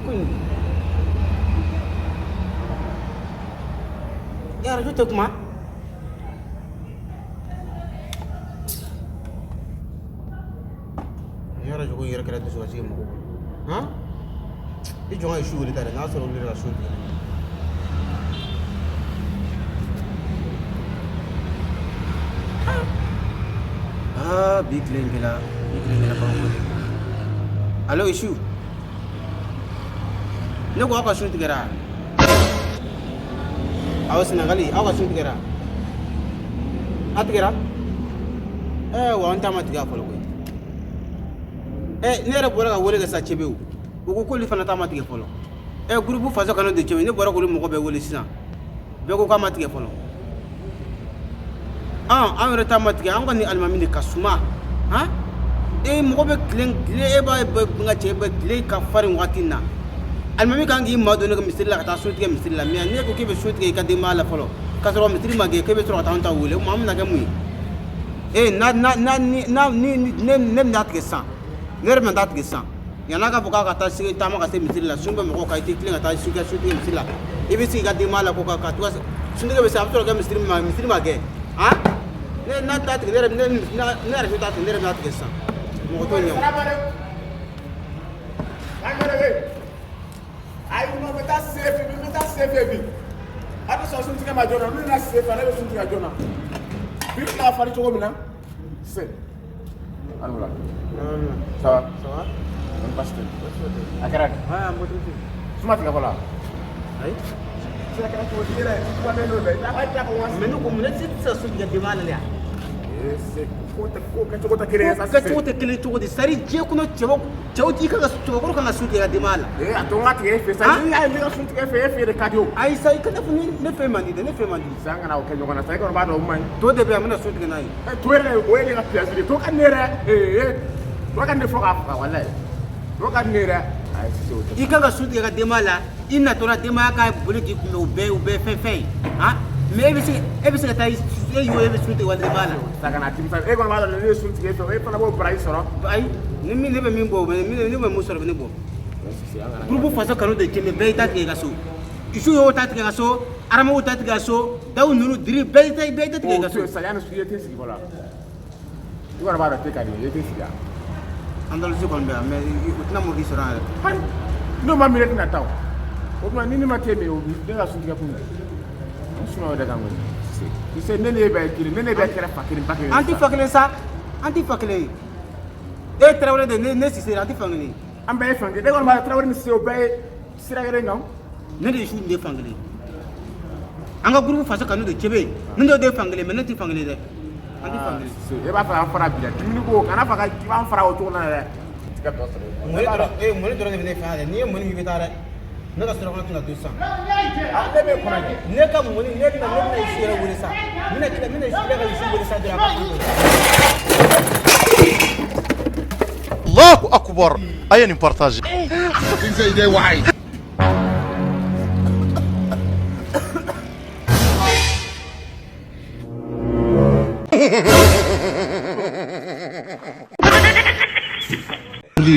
Ko in e arajo tɛ kuma. Ni arajo ko in yɛrɛ kɛra dusukasi ye mɔgɔ bolo han. I jɔ ka su wele ta dɛ, n'a sɔrɔ olu yɛrɛ ka so tigɛ. Aa, bi tile in kɛra, bi tile in kɛra kabako de. Allo Isu, ne ko aw ka sun tigɛra? Awɔ, Senegali, aw ka sun tigɛra? A tigɛra? Ɛɛ wa, an ta ma tigɛ fɔlɔ koyi. Ɛ, ne yɛrɛ bɔra ka wele kɛ sa Cɛbew, u ko k'olu fana ta ma tigɛ fɔlɔ. Ɛ, groupe Faso Kanu de Cɛbe, ne bɔra k'olu mɔgɔ bɛɛ wele sisan, bɛɛ ko k'a ma tigɛ fɔlɔ. An yɛrɛ ta ma tigɛ, an kɔni alimami de ka suma han. E mɔgɔ bɛ tilen tile, e b'a ye n ka cɛ bɛ tile ka farin waati in na, alimami kan k'i madon ne ka misiri la ka taa sun tigɛ misiri la. Mais ne ko k'e bɛ sun tigɛ i ka denbaya la fɔlɔ, k'a sɔrɔ misiri ma gɛn, k'e bɛ sɔrɔ ka taa an ta wele, o tuma an bɛna kɛ mun ye? Ee, na na na ni na ni ne ne bɛna tigɛ sisan, ne yɛrɛ bɛna taa tigɛ sisan. Yan'a k'a fɔ k'a ka taa sigi taama ka se misiri la, sun bɛ mɔgɔw kan, i tɛ tilen ka taa sun kɛ, sun tigɛ misiri la, i bɛ sigi i ka denbaya la ko ka to ka suntigɛ bɛ se, a bɛ sɔrɔ kɛ misiri ma gɛn han. Ne n'a ta tigɛ, ne yɛrɛ ne ne yɛrɛ tɛ taa tigɛ, ne yɛrɛ bɛna tigɛ sisan, mɔgɔ t'o ɲɛ o. Ayi, n bɛ taa se fɛ, n bɛ taa se fɛ bi. A bɛ sɔn suntigɛ ma joona, n'u nana se fɛ, ne bɛ sun tigɛ joona. Bi bɛ n'a fari cogo min na, se. Alhamdulilah. Ça va? Ça va. Baasi tɛ. A kɛra di? Ah, an bɔtɔ ten. Suma tigɛ fɔlɔ wa? Ayi. Se a kɛra cogo di yɛrɛ? Kuma bɛ n'o la. I t'a fɔ wa? Mais ne ko mun ne tɛ se ka sun tigɛ denbaya la yan? Ee, se ko tɛ, ko kɛcogo tɛ kelen ye sa. Kɛcogo tɛ kelen cogo di? C'est à dire diɲɛ kɔnɔ, cɛw cɛw i kan ka cɛbakɔrɔ kan ka sun tigɛ ka denbaya la. Ee, a to n ka tigɛ e fɛ sa. N'i y'a ye ne ka sun tigɛ e fɛ, e fɛ de ka di o. Ayi sa, i kana fɔ ni ne fɛ man di dɛ, ne fɛ man di. Sisan an kana o kɛ ɲɔgɔn na sa, e kɔni b'a dɔn o man ɲi. To de bɛ yan, n bɛna sun tigɛ n'a ye. To yɛrɛ, o ye ne ka plaisir ye. To ka di ne yɛrɛ, ee, to ka di ne fo k'a faga walayi. To ka di ne yɛrɛ. Ayi, sisan o tɛ. I kan ka sun tigɛ ka denbaya la, i natɔla denbaya ka boli k'i kunbɛn, o bɛɛ fɛn ye han. Mais e bɛ se ka taa e y'o e bɛ sun tigɛ wali denbaya la. Sa kana dimi sa, e kɔni b'a dɔn ne ye sun tigɛ e fɛ, e fana b'o baraji sɔrɔ. Ayi, ni min ne bɛ min bɔ, o bɛ ne bɛ mun sɔrɔ, o bɛ ne bɔ. Groupe Faso Kanu de cɛ, bɛɛ y'i ta tigɛ i ka so. Isu y'o ta tigɛ ka so, Aramaw ta tigɛ ka so, Dawu ninnu diri, bɛɛ y'i ta tigɛ i ka so. O sa, yanni i tɛ sigi fɔlɔ. I kɔni b'a dɔn te ka di ye, i tɛ sigi yan. Andalusi kɔni bɛ yan, mais o tɛna mobili sɔrɔ yan yɛrɛ. Hayi, n'o ma minɛ tɛna taa o. O tuma ni ne ma te min, o ne ka suntigɛ kun dɛ. N sunɔgɔ de kan koyi. Sise, ne ni e bɛɛ ye kelen, ne ni e bɛɛ kɛra fa kelen ba kelen. An tɛ fa kelen sa, an tɛ fa kelen ye. E ye Tarawele de, ne Sise, an tɛ fan kelen ye. An bɛɛ ye fan kelen. Ne kɔni b'a dɔn Tarawele ni Sise, o bɛɛ ye sira kelen kan. Ne de ye su de fan kelen. An ka groupe Faso Kanu de cɛbɛ, ne de ye fan kelen, mais ne tɛ fan kelen dɛ. An tɛ fan kelen. Sise, e b'a fɛ k'an fara bi dɛ. Dumuni ko, kana fɔ k'i b'an fara o cogo la dɛ. Tigɛ tɔ sɔrɔ. Mɔni dɔrɔn, ee, mɔni dɔrɔn de bɛ ne fɛ yan dɛ. N'i ye mɔni min, i bɛ taa dɛ. Ne ka surafana tɛna dun sisan. Ne bɛ kɔnɔ jɛ. Ne ka mɔni, ne bɛna Isu yɛrɛ wele sa. N bɛna tila, n bɛna Isu ka Isu wele sa dɔrɔn a ka fɛn dɔ. الله اكبر ايا partage.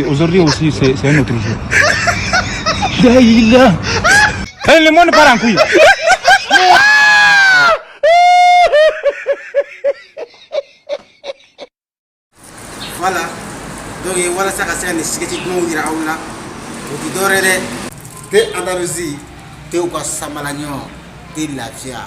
Aujourd'hui aussi, c'est un autre jour. La ilaha. Eh, le monde part en couille. Voilà. Donc walasa ka se ka nin sketch dumanw yira aw la, o ti dɔwɛrɛ dɛ. Te Andalusi, te u ka samala ɲɔ, te lafiya.